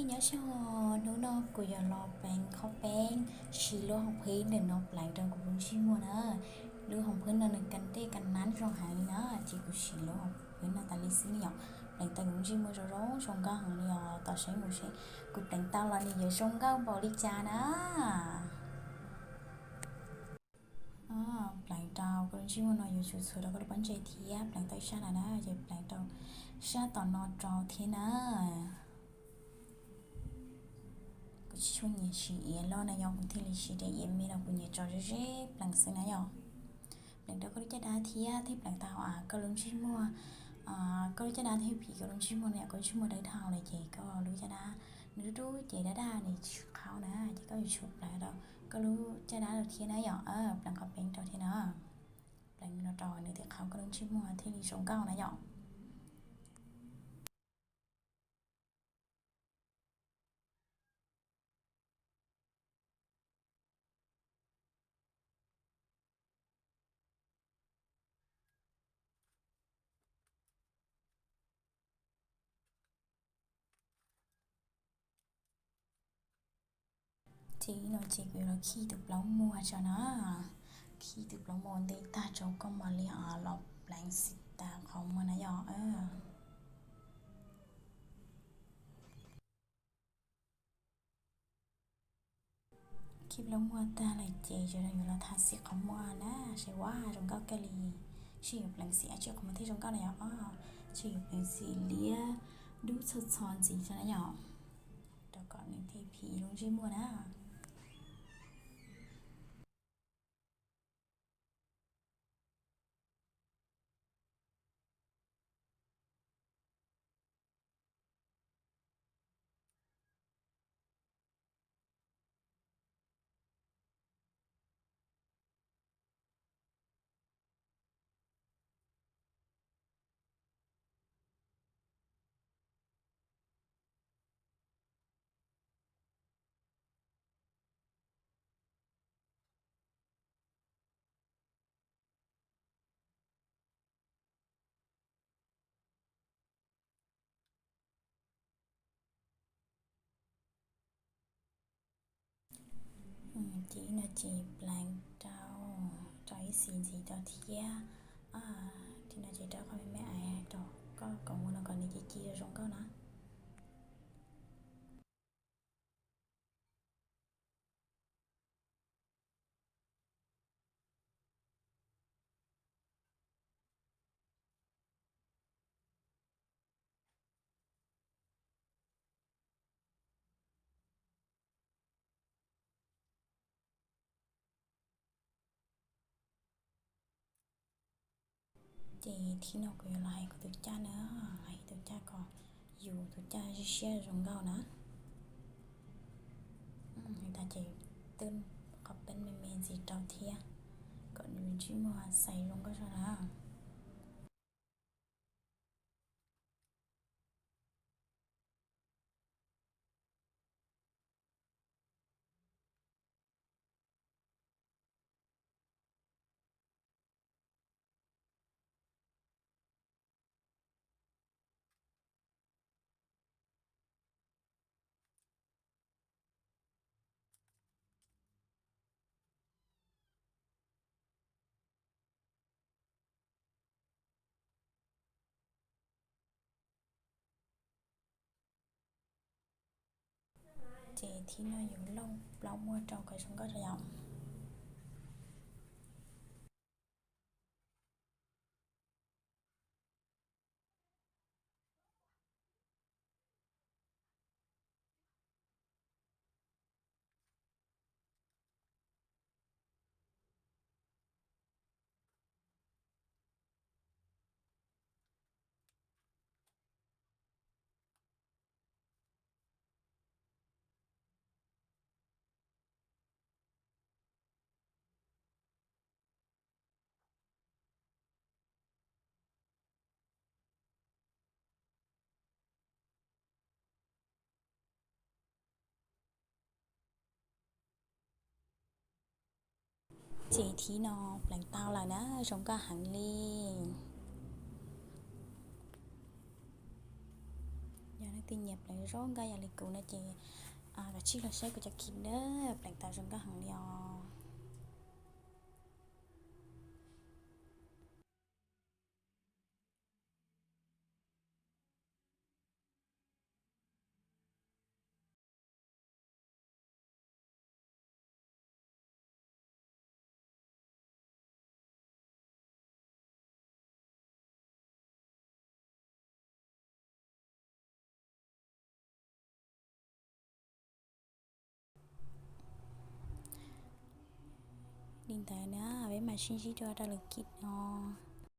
Nyob zoo, hnub no kuv yuav los pleev qhov peeb siv lub hoos phwb ntawm no pleev rau kuv lub ntsej muag na. Lub hoos phwb no nws kan dej kan nab zoo heev li na, ces kuv siv lub hoos phwb no tas li xwb ne yom. Pleev tau kuv lub ntsej muag zoo zoo zoo nkauj heev li os, tos saib mus seb kuv pleev tau los nws yuav zoo nkauj npaum li cas na. Pleev rau koj lub ntsej muag no yuav tsum txhuam rau koj lub pob ntseg thiab. Pleev tau ib sab no na, ces pleev rau sab tom no rau thiab na. Kuv tsis tshua nyiam siv iav loj na yom, kuv thiaj li siv daim iav me no, kuv nyiam tso ze ze pleev xwb na yom. Pleev rau koj lub caj dab thiab, thiaj pleev tau koj lub ntsej muag. Koj lub caj dab thiaj phim koj lub ntsej muag na yom, koj lub ntsej muag dawb dhau lawm ces koj lub caj dab nws dub dub ces daj daj nws tsis qhau na, ces koj yuav tsum pleev rau koj lub caj dab rau thiab na yom. Pleev qhov peeb rau thiab na. Pleev no rau nws thiaj qhau koj lub ntsej muag thiaj li zoo nkauj na yom. Ces no ces kuv yuav los khi tus plaub muag tso na. Khi tus plaub muag ua ntej tag tso koj mam li los pleev xim tas qhov muag na yom. Khi plaub muag tag lawm ces sawv daws yuav los tha xim qhov muag na, seb ua zoo nkauj kawg li. Seb yuav pleev xim dab tsi qhov muag thiaj zoo nkauj na yom. Seb yuav pleev xim liab dub txho txho ntxiv tso na yom, rau kom nws thiaj phim lub ntsej muag na. Ces no ces pleev rau, rau ib xim ntxiv rau thiab. Ces no ces rau qhov me me ais rau koj kom ua no kom nws ci ci zoo nkauj na. Ces thib no kuv yuav los hais kuv tus caj na, hais tus caj kom yus tus caj siab siab zoo nkauj na. Hais tas ces twb qhov peeb me me ntxiv rau thiab, kom nws ntsej muag xais zoo nkauj zog na. Ces thib no yuav looj plaub muag rau kom zoo nkauj rau yom. Ces thib no pleev tau lawm na, zoo nkauj heev li. Yog nej Tej nyiam pleev zoo nkauj yam li kuv no ces kav tsij los saib kuv cov clip na, pleev tau zoo nkauj heev li os. Li ntawd na, peb mam sib ntsib dua rau lwm clip no.